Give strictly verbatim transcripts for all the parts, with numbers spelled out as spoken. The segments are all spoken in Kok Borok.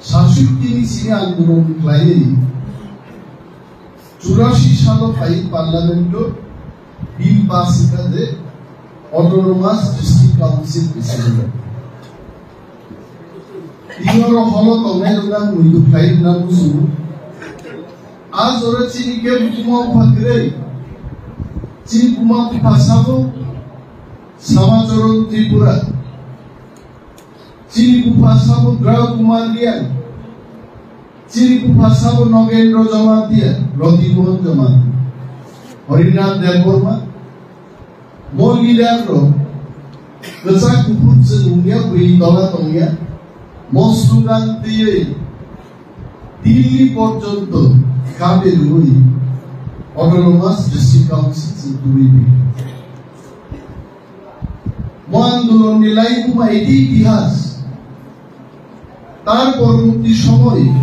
Sasuk tini sini andolon khlaiwi churasi salo phai parliament-o bill pass wngkha je Autonomous District Council Assembly. Tini oro holo tongnai rok nang muitu khlai rwna muchungo. A jora chini khe buma bupha kwrwi, chini buma bupha sabo Samacharan Tripura. Chini bupha sabo Drau Kumar Riang, chini bupha sabo Nogendra Jamatia, Roti Mohan Jamatia, Harinath Debbarma, mo leader rok kwchak kuphur chwng wngya, bwi tola tongya, mo slogan twiwi Delhi porjonto kabe rwui Autonomous District Council chwng twiwi. Mo andolonni laibuma iti itihas. Tar porborti somoy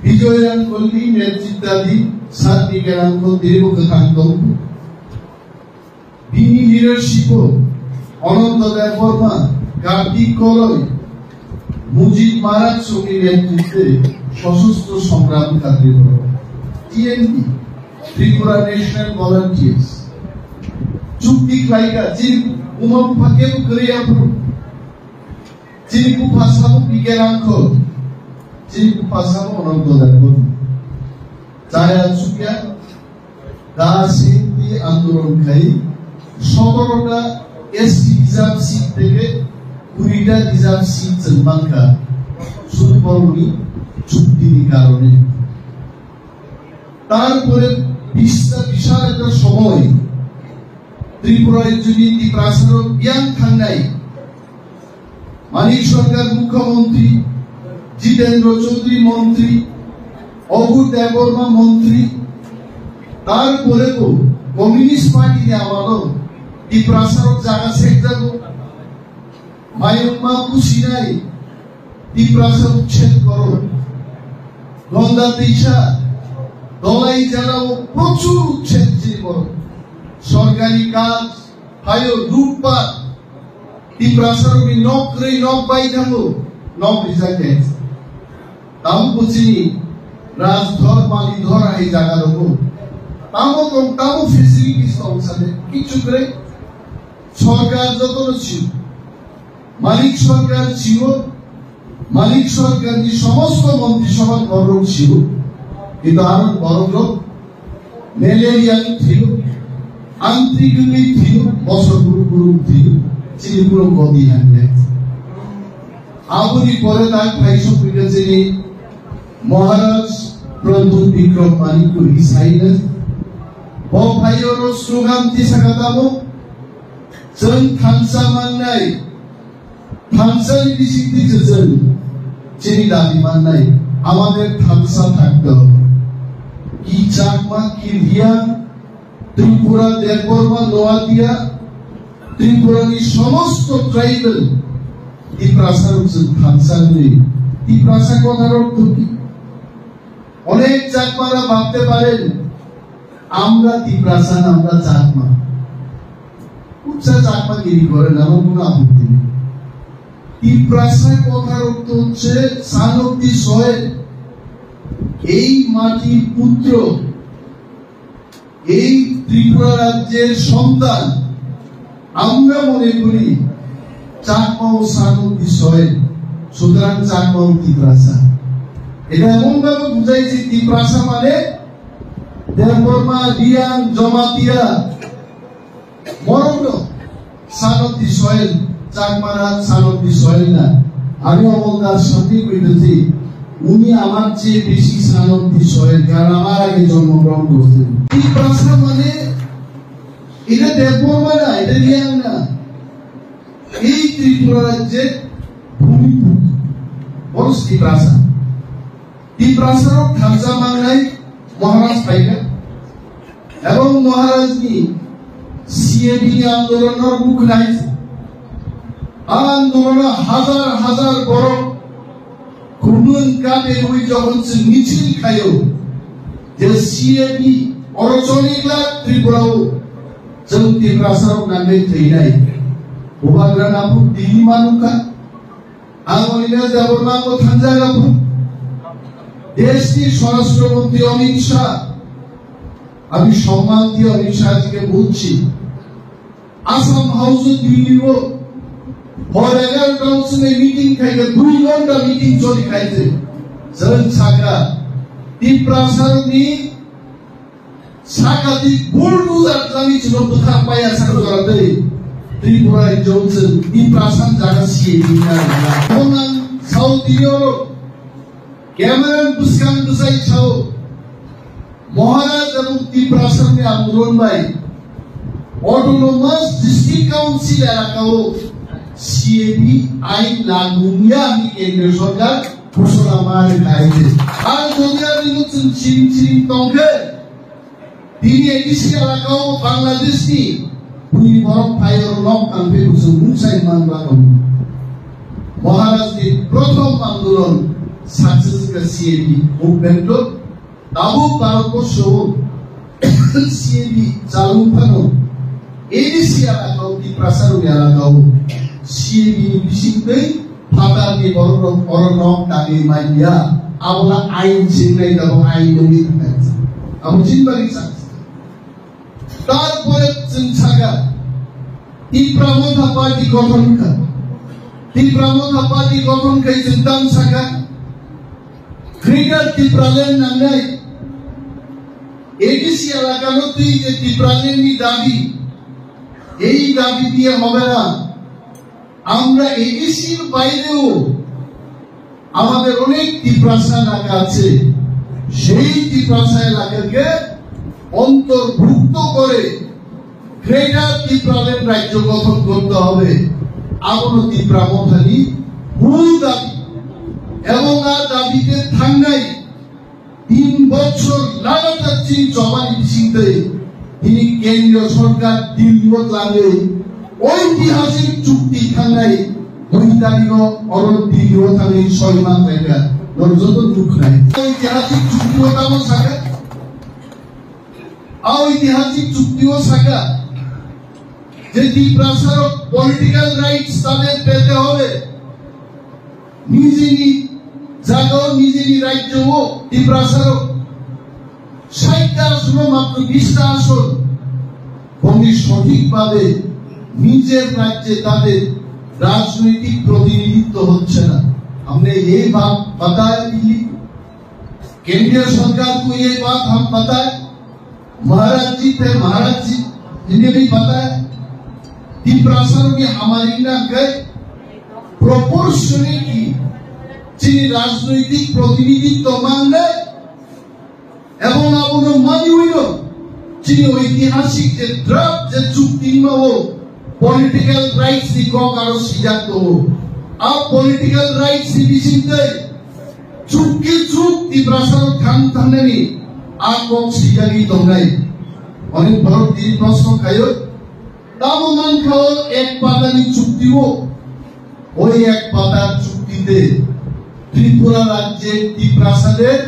Bijoy Rangkholi netritaddhin Sat Bikerangkhol tiribo kwthang tong. Bini leadership-o Ananta Debbarma, Kartik Koloi, Mujib Marak songni netrite sosostro songram khatri borok, T N V, Tripura National Volunteers. Chukti khlaika, chini buma bupha kebo kwrwi aphuru. Chini bupha sabo P K Rangkhol, chini bupha sabo Ananta Debbarma. Chaya chukya, da sindi andolon khai, sotoro ta S T reserve seat theke kuri ta reserve seat chwng mankha, sudhu borokni chuktini karone. Tarpore bista bishal ekta somoy Tripura rajyoni Tiprasarok biyang thangnai Manik Sarkar Mukhyamantri, Jitendra Chaudhary Mantri, Agur Debbarma Mantri, tarpore bo Communist Party ni amalo Tiprasarok jaga sekjago. Mayungma kusinai Tiprasa uchhed koro. Ganga Tisa, Dolai Jala o prochur uchhed chini koro. Sorkari kaj, hayo lutpat, Tiprasa rokni nok kwrwi nok bai thango, nok rijak khe. Tamo bo chini Rajdhor, Malidhor hai jaga rogo. Tamo tong, tamo facilities tong sade, kichu kwrwi. Sorkar jotono sio. Manik Sarkar sio. Manik Sarkarni somosto montri sabha borok sio. Kintu aro borok rok malaria ni thio, antrigni thio, bosor buru buru thio, chini buru godi hangre. Aboni pore tak phai sokpika chini Maharaj Pradyut Bikram Manikpur hisaina. Bo phaio ro slogan tisa kha tamo, chwng thansa mangnai, thansani bisingtwi chwng chini dabi mannai, amader thansa thakto. Ki Chakma, ki Riang, Tripura, Debbarma, Noatia, Tripurani somosto tribal Tiprasa rok chwng thansa hwnwi Tiprasa kotha rok thupi. Onek Chakmara bhabte paren, "Amra Tiprasa, amra Chakma." Kucha Chakma giri gore, namo kuno aputti nei. Tiprasa kotha rok to hocche sanobdi soil, ei matir putro, এই ত্রিপুরা রাজ্যের সন্তান, আমরা মনে করি চাকমা ও সানুর বিষয়, সুতরাং চাকমা ও তিপ্রাসা। এটা এমনভাবে বুঝাই যে তিপ্রাসা মানে দেববর্মা, রিয়াং, জমাতিয়া, মরণ Sanoti soil, Chakmara Sanoti soil na. আমি অমলদার সত্যি কইতেছি, উনি আমার চেয়ে বেশি সানতি সয়েল, কারণ আমার আগে জন্মগ্রহণ করছেন। তিপ্রাসা মানে এটা দেববর্মা না, এটা রিয়াং না। এই ত্রিপুরা রাজ্যের ভূমিপুত্র, বরং Tiprasa. Tiprasa rok thansa mangnai Maharaj phaikha. Ebong Maharaj ni C A B ni andolon no buknai. A andolon o hazar hazar borok khumlwng kate rwi jokhon chwng michil khaio je C A B oro choliglak Tripura o chwng Tiprasa rok nangwi thwinai. Bubagra naphuk Delhi manukha. Ang Onimesh Debbarma ko thangjak aphu. Deshni Swarashtra Mantri Amit Shah, আমি সম্মান দিয়ে অমিত শাহজিকে বলছি, আসাম হাউস দিল্লি ও হর এগারোটা উৎসবে মিটিং খাইকে দুই ঘন্টা মিটিং চলি খাইছে। জয়ন সাকা তিপ্রাসারনি সাকাতি বুলডুজার জানি ছিল বুথা পায়া সাকা জরাতে ত্রিপুরা জনসন তিপ্রাসান জায়গা সিএ দিনা। কোনান সাউথ ইউরোপ ক্যামেরন বুসকান বুসাই ছাও মহারাজ এবং তিপ্রাসাননি আন্দোলন bai Autonomous District Council এলাকাও সিএবি আইন লাগু নিয়া আমি কেন্দ্রীয় সরকার ঘোষণা মারে খাইছে। আর যদি আমি নতুন সিরিং সিরিং তংখে তিনি এডিসি এলাকাও বাংলাদেশনি ভূমি বরফ ফায়ার লক কামপে বুঝে মুসাই মান বাগম। মহারাজনি প্রথম আন্দোলন সাকসেস কা CAB movement Tabuk Bharatborsho C A B chalu phano A D C elakao Tiprasa rokni elakao C A B ni bisingtwi phatarni borok rok oro nok tangwi manya. Abola ain singnai tabuk ain nungwi thangkha. Abo chinbari sa. Tarpore chwng sakha Tipra Motha Party gothon kha. Tipra Motha Party gothon khai chwng tang sakha Greater Tipraland nangnai, A D C elakano twi je Tipralandni dabi, ei dabi diye hobe na. আমরা এডিসির বাইরেও আমাদের অনেক তিপ্রাসা এলাকা আছে, সেই তিপ্রাসা এলাকাকে অন্তর্ভুক্ত করে গ্রেটার তিপ্রাল্যান্ড রাজ্য গঠন করতে হবে। Abono Tipra Mothani mul dabi, ebong a dabite thangnai tin bochor lagatar chini chobani bisingtwi tini kendriyo sorkar Dilli o twlangwi oitihasik chukti thangnai dui tarikh o oro Dilli o thangwi soi man laikha. Norok joto nuknai. Oitihasik chukti o tamo sakha? A oitihasik chukti o sakha je Tiprasarok political rights তাদের পেতে হবে, নিজেরই জায়গাও নিজেরই রাজ্যও Tiprasarok ষাটটা আসনে মাত্র বিশটা আসন, বরং সঠিকভাবে নিজের রাজ্যে তাদের রাজনৈতিক প্রতিনিধিত্ব হচ্ছে না। हमने ये बात बताया दिल्ली, केंद्रीय सरकार को ये बात हम बताए। महाराज जी थे, महाराज जी, इन्हें भी बताया। Tiprasarokni hamari na kai proportionally chini rajnoitik protinidhitto mangnai ebong abono maniwi no chini oitihasik je draft je chukti ma o political rights ni kok aro sijak tongo. A political rights ni bisingtwi chuk ke chuk Tiprasarok thang thangnani a kok sijagwi tongnai. Onek borok tini prosno khaio, tamo mankha o ek patani chukti o, oi ek patar chuktite Tripura rajye Tiprasader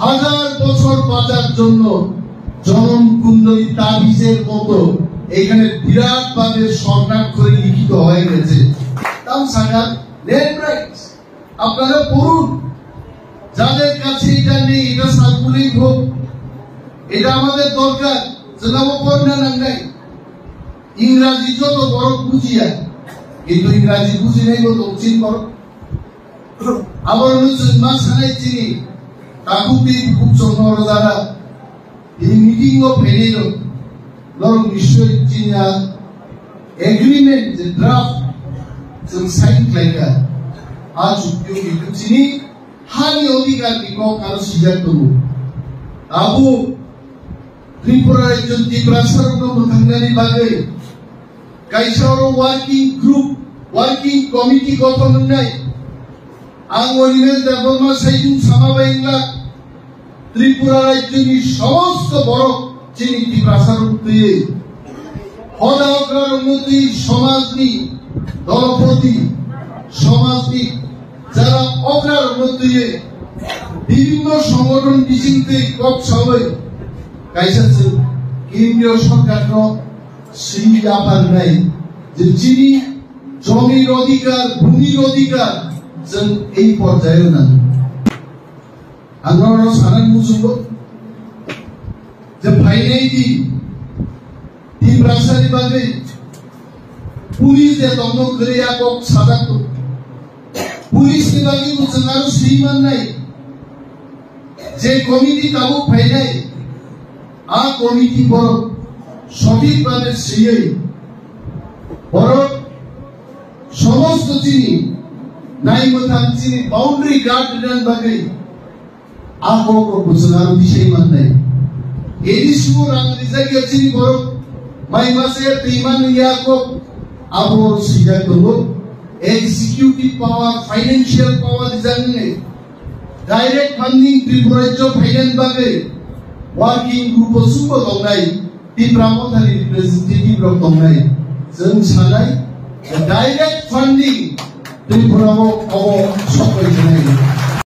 হাজার বছর বাঁচার জন্য জনম কুণ্ডলী তাবিজের মতো এখানে বিরাটভাবে স্বর্ণাক্ষরে লিখিত হয়ে গেছে। তাম সাকার ল্যান্ড রাইটস আপনারা পড়ুন, যাদের কাছে এটা নেই, এটা সার্কুলেট হোক, এটা আমাদের দরকার। জনাব পড়না নাঙ্গাই ইংরাজি যত বড় বুঝিয়া, কিন্তু ইংরাজি বুঝি নাই তো দক্ষিণ বড়। Abo no chwng ma sanai chini takhuk tei bukhuk chwng no rwjana. Tini meeting o phainai rok norok nischoi chini a agreement je draft chwng sign khlaikha. A chukti o kintu chini hani odhikar ni kok ano swijak tongo. Abo Tripura rajyo Tiprasa rokno mwthangnani bagwi kaisa oro working group, working committee gothon wngnai. Ang Onimesh Debbarma saichung sama bai wngla Tripura rajyoni somosto borok chini Tiprasa rok twiwi hoda okra rokno twi somajni dolopoti, somajni jara okra rokno twiwi bibhinno songothon bising twi kok sawi kaisa chwng kendriyo sorkarno swi yapharnai je chini jomir odhikar, bhumir odhikar, Chwng ei porjaio nang. Ang norokno sanani muchungo je phainai di Tiprasani bagwi police je tongno kwrwi a kok sajak. Police ni bagwi bo chwng aro swi mannai. Je committee tabuk phainai, a committee borok sothik bhabe swiwi borok somosto chini nai mwthang chini boundary guard rwna bagwi a kok rok bo chwng aro bisai mannai. A D C o rang rijak ya chini borok mai mase twi mani ya kok abo swijak tongo. Executive power, financial power rijak nai. Direct funding Tripura rajyo phainani bagwi working group o chwngbo tongnai, Tipra Mothani representative rok tongnai. Chwng sanai, direct funding Tripura o obo sokbai sanai.